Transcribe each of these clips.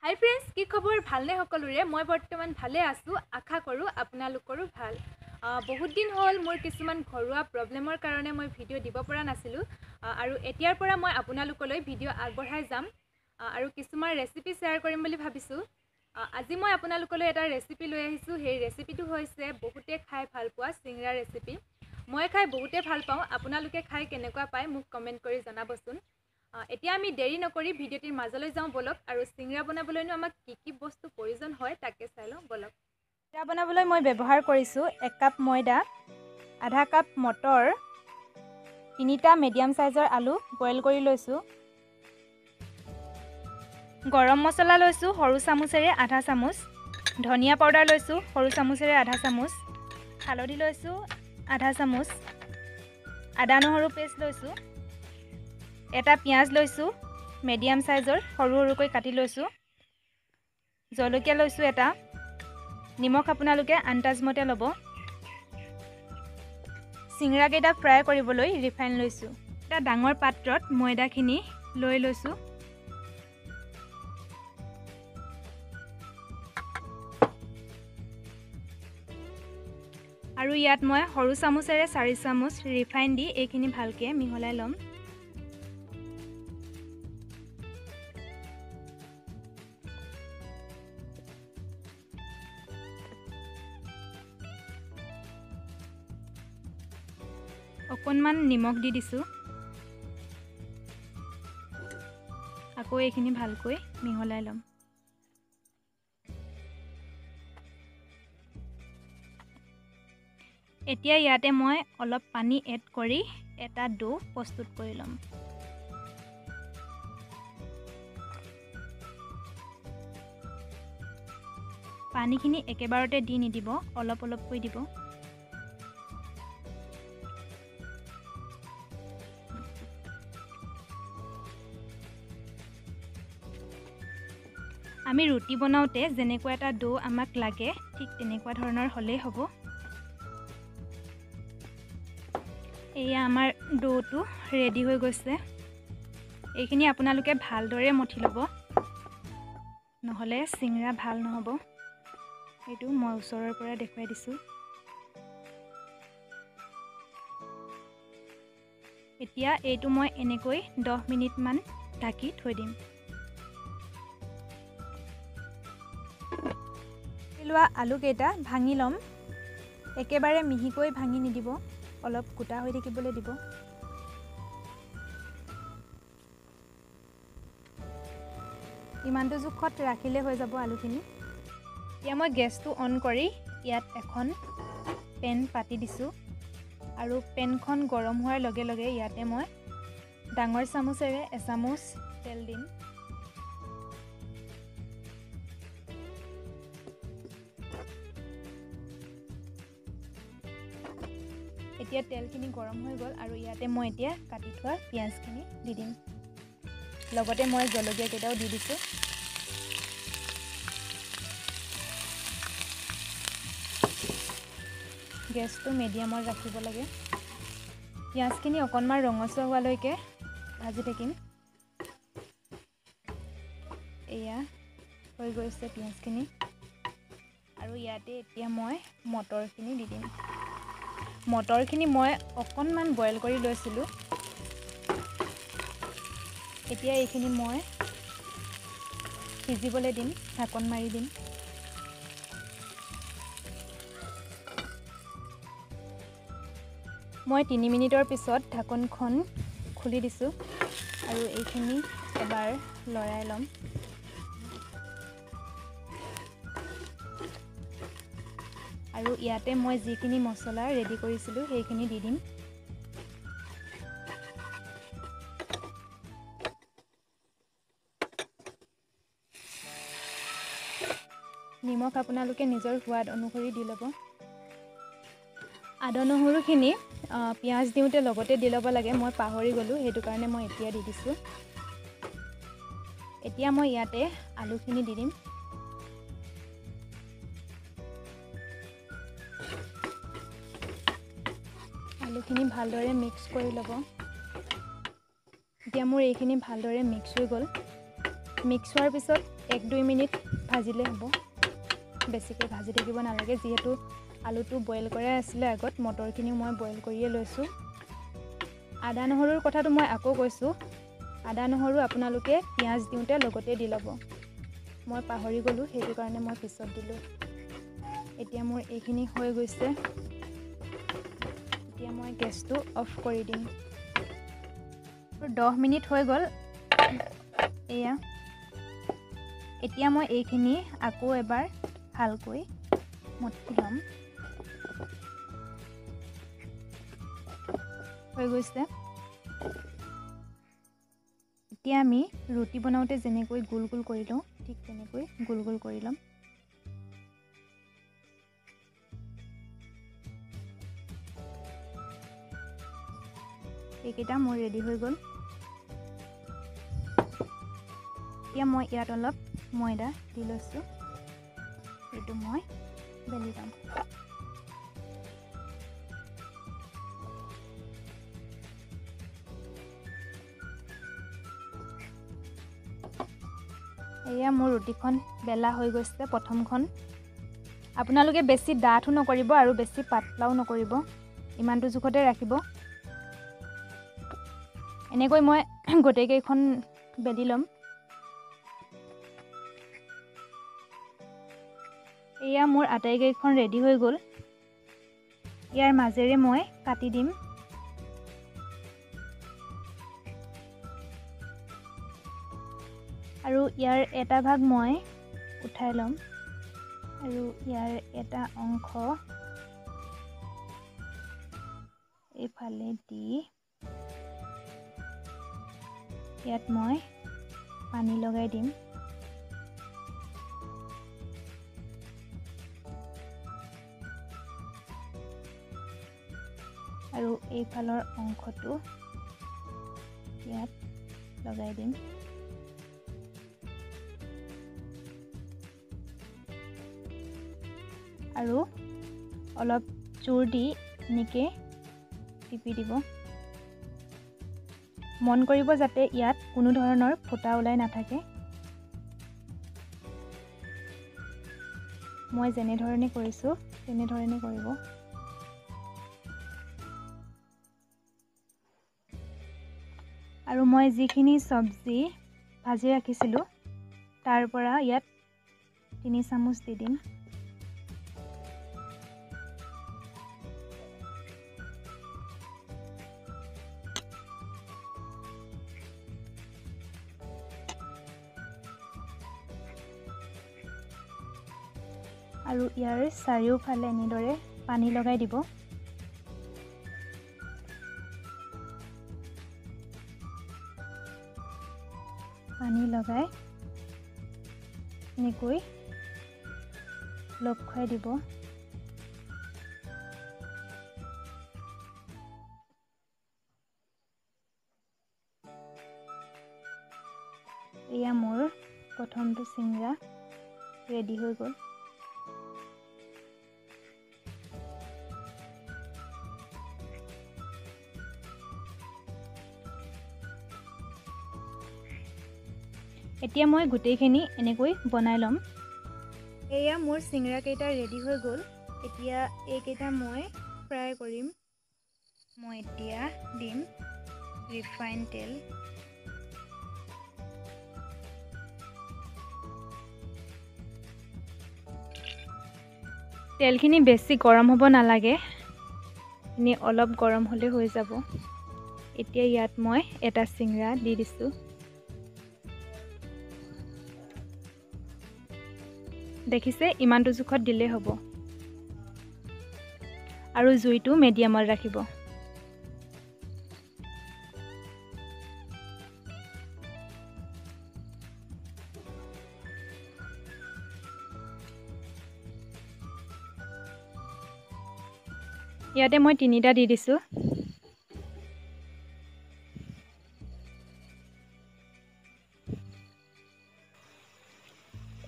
হাই friends, কি খবৰ? ভালনে সকলোৰে? মই বৰ্তমান ভালে আছোঁ, আশা কৰোঁ আপোনালোকৰো ভাল। বহুত দিন হ'ল মোৰ কিছুমান ঘৰুৱা প্ৰব্লেমৰ কাৰণে মই ভিডিঅ' দিব পৰা নাছিলোঁ আৰু এতিয়াৰ পৰা মই আপোনালোকলৈ ভিডিঅ' আগবঢ়াই যাম আৰু কিছুমান ৰেচিপি শ্বেয়াৰ কৰিম বুলি ভাবিছোঁ। আজি মই আপোনালোকলৈ এটা ৰেচিপি লৈ আহিছোঁ। সেই ৰেচিপিটো হৈছে বহুতে খাই ভাল পোৱা চিংৰা ৰেচিপি। মই খাই বহুতে ভাল পাওঁ, আপোনালোকে খাই কেনেকুৱা পায় মোক কমেণ্ট কৰি জনাবচোন। এতিয়া আমি দেৰি নকৰি ভিডিঅ'টিৰ মাজলৈ যাওঁ ব'লক, আৰু চিংৰা বনাবলৈনো আমাক কি কি বস্তু প্ৰয়োজন হয় তাকে চাই লওঁ ব'লক। চিংৰা বনাবলৈ মই ব্যৱহাৰ কৰিছোঁ 1 কাপ ময়দা, আধা কাপ মটৰ, 3টা মিডিয়াম চাইজৰ আলু বইল কৰি লৈছোঁ, গৰম মছলা লৈছোঁ সৰু চামুচেৰে আধা চামুচ, ধনিয়া পাউডাৰ লৈছোঁ সৰু চামুচেৰে আধা চামুচ, হালধি লৈছোঁ আধা চামুচ, আদা নহৰু পেষ্ট লৈছোঁ, এটা পিঁয়াজ লৈছোঁ মিডিয়াম চাইজৰ সৰু সৰুকৈ কাটি লৈছোঁ, জলকীয়া লৈছোঁ এটা, নিমখ আপোনালোকে আন্দাজমতে ল'ব। চিংৰাকেইটা ফ্ৰাই কৰিবলৈ ৰিফাইন লৈছোঁ। এটা ডাঙৰ পাত্ৰত ময়দাখিনি লৈ লৈছোঁ। আৰু ইয়াত মই সৰু চামুচেৰে 4 চামুচ ৰিফাইন দি এইখিনি ভালকৈ মিহলাই ল'ম। অকণমান নিমখ দি দিছোঁ। আকৌ এইখিনি ভালকৈ মিহলাই ল'ম। এতিয়া ইয়াতে মই অলপ পানী এড কৰি এটা do প্ৰস্তুত কৰি ল'ম। পানীখিনি একেবাৰতে দি নিদিব, অলপ অলপকৈ দিব। আমি ৰুটি বনাওঁতে যেনেকুৱা এটা do আমাক লাগে ঠিক তেনেকুৱা ধৰণৰ হ'লেই হ'ব। এয়া আমাৰ ডোটো ৰেডি হৈ গৈছে। এইখিনি আপোনালোকে ভালদৰে মঠি ল'ব, নহ'লে চিংৰা ভাল নহ'ব। এইটো মই ওচৰৰ পৰা দেখুৱাই দিছোঁ। এতিয়া এইটো মই এনেকৈ 10 মিনিটমান ঢাকি থৈ দিম। লোৱা আলুকেইটা ভাঙি ল'ম। একেবাৰে মিহিকৈ ভাঙি নিদিব, অলপ গোটা হৈ থাকিবলৈ দিব। ইমানটো জোখত ৰাখিলে হৈ যাব আলুখিনি। এতিয়া মই গেছটো অন কৰি ইয়াত এখন পেন পাতি দিছোঁ আৰু পেনখন গৰম হোৱাৰ লগে লগে ইয়াতে মই ডাঙৰ চামুচেৰে এচামুচ তেল দিম। এতিয়া তেলখিনি গৰম হৈ গ'ল আৰু ইয়াতে মই এতিয়া কাটি থোৱা পিঁয়াজখিনি দি দিম। লগতে মই জলকীয়াকেইটাও দি দিছোঁ। গেছটো মিডিয়ামত ৰাখিব লাগে। পিঁয়াজখিনি অকণমান ৰঙচুৱা হোৱালৈকে ভাজি থাকিম। এয়া হৈ গৈছে পিঁয়াজখিনি। আৰু ইয়াতে এতিয়া মই মটৰখিনি দি দিম। মটৰখিনি মই অকণমান বইল কৰি লৈছিলোঁ। এতিয়া এইখিনি মই সিজিবলৈ দিম, ঢাকন মাৰি দিম। মই 3 মিনিটৰ পিছত ঢাকনখন খুলি দিছোঁ আৰু এইখিনি এবাৰ লৰাই ল'ম। আৰু ইয়াতে মই যিখিনি মছলা ৰেডি কৰিছিলোঁ সেইখিনি দি দিম। নিমখ আপোনালোকে নিজৰ সোৱাদ অনুসৰি দি ল'ব। আদা নহৰুখিনি পিঁয়াজ দিওঁতে লগতে দি ল'ব লাগে, মই পাহৰি গ'লোঁ, সেইটো কাৰণে মই এতিয়া দি দিছোঁ। এতিয়া মই ইয়াতে আলুখিনি দি দিম। আলুখিনি ভালদৰে মিক্স কৰি ল'ব। এতিয়া মোৰ এইখিনি ভালদৰে মিক্স হৈ গ'ল। মিক্স হোৱাৰ পিছত 1-2 মিনিট ভাজিলে হ'ব, বেছিকৈ ভাজি থাকিব নালাগে, যিহেতু আলুটো বইল কৰাই আছিলে আগত, মটৰখিনিও মই বইল কৰিয়ে লৈছোঁ। আদা নহৰুৰ কথাটো মই আকৌ কৈছোঁ, আদা নহৰু আপোনালোকে পিঁয়াজ দিওঁতে লগতে দি ল'ব। মই পাহৰি গ'লোঁ, সেইটো কাৰণে মই পিছত দিলোঁ। এতিয়া মোৰ এইখিনি হৈ গৈছে। এতিয়া মই গেছটো অফ কৰি দিম। 10 মিনিট হৈ গ'ল। এয়া এতিয়া মই এইখিনি আকৌ এবাৰ ভালকৈ মঠি ল'ম। হৈ গৈছে। এতিয়া আমি ৰুটি বনাওঁতে যেনেকৈ গোল গোল কৰি লওঁ, ঠিক তেনেকৈ গোল গোল কৰি ল'ম। এইকেইটা মোৰ ৰেডি হৈ গ'ল। এতিয়া মই ইয়াত অলপ ময়দা দি লৈছোঁ, এইটো মই বেলি ল'ম। এয়া মোৰ ৰুটিখন বেলা হৈ গৈছে প্ৰথমখন। আপোনালোকে বেছি ডাঠো নকৰিব আৰু বেছি পাতলাও নকৰিব, ইমানটো জোখতে ৰাখিব। এনেকৈ মই গোটেইকেইখন বেলি ল'ম। এয়া মোৰ আটাইকেইখন ৰেডি হৈ গ'ল। ইয়াৰ মাজেৰে মই কাটি দিম। আৰু ইয়াৰ এটা ভাগ মই উঠাই ল'ম আৰু ইয়াৰ এটা অংশ এইফালে দি ইয়াত মই পানী লগাই দিম। আৰু এইফালৰ অংশটো ইয়াত লগাই দিম। আৰু অলপ জোৰ দি এনেকৈ টিপি দিব। মন কৰিব যাতে ইয়াত কোনো ধৰণৰ ফুটা ওলাই নাথাকে। মই যেনেধৰণে কৰিছোঁ তেনেধৰণে কৰিব। আৰু মই যিখিনি চব্জি ভাজি ৰাখিছিলোঁ তাৰ পৰা ইয়াত 3 চামুচ দি দিম। আৰু ইয়াৰ চাৰিওফালে এনেদৰে পানী লগাই দিব। পানী লগাই এনেকৈ লগ খুৱাই দিব। এয়া মোৰ প্ৰথমটো চিংৰা ৰেডি হৈ গ'ল। এতিয়া মই গোটেইখিনি এনেকৈ বনাই ল'ম। এয়া মোৰ চিংৰাকেইটা ৰেডি হৈ গ'ল। এতিয়া এইকেইটা মই ফ্ৰাই কৰিম। মই এতিয়া দিম ৰিফাইন তেল। তেলখিনি বেছি গৰম হ'ব নালাগে, এনেই অলপ গৰম হ'লে হৈ যাব। এতিয়া ইয়াত মই এটা চিংৰা দি দিছোঁ। দেখিছে, ইমানটো জোখত দিলেই হ'ব। আৰু জুইটো মিডিয়ামত ৰাখিব। ইয়াতে মই 3টা দি দিছোঁ।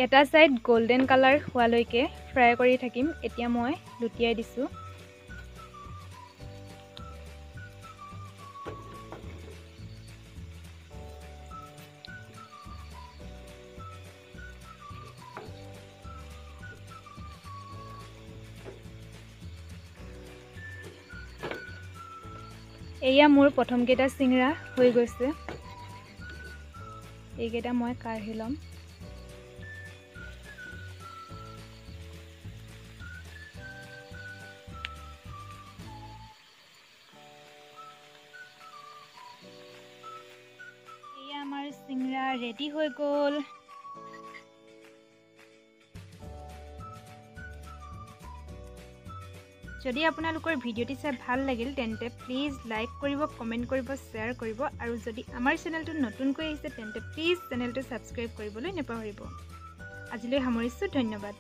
এটা ছাইড গল্ডেন কালাৰ হোৱালৈকে ফ্ৰাই কৰি থাকিম। এতিয়া মই লুটিয়াই দিছোঁ। এয়া মোৰ প্ৰথমকেইটা চিংৰা হৈ গৈছে। এইকেইটা মই কাঢ়ি ল'ম। এয়া আমাৰ চিংৰা ৰেডি হৈ গ'ল। যদি আপোনালোকৰ ভিডিঅ'টি চাই ভাল লাগিল তেন্তে প্লিজ লাইক কৰিব, কমেণ্ট কৰিব, শ্বেয়াৰ কৰিব আৰু যদি আমাৰ চেনেলটো নতুনকৈ আহিছে তেন্তে প্লিজ চেনেলটো ছাবস্ক্ৰাইব কৰিবলৈ নাপাহৰিব। আজিলৈ সামৰিছোঁ, ধন্যবাদ।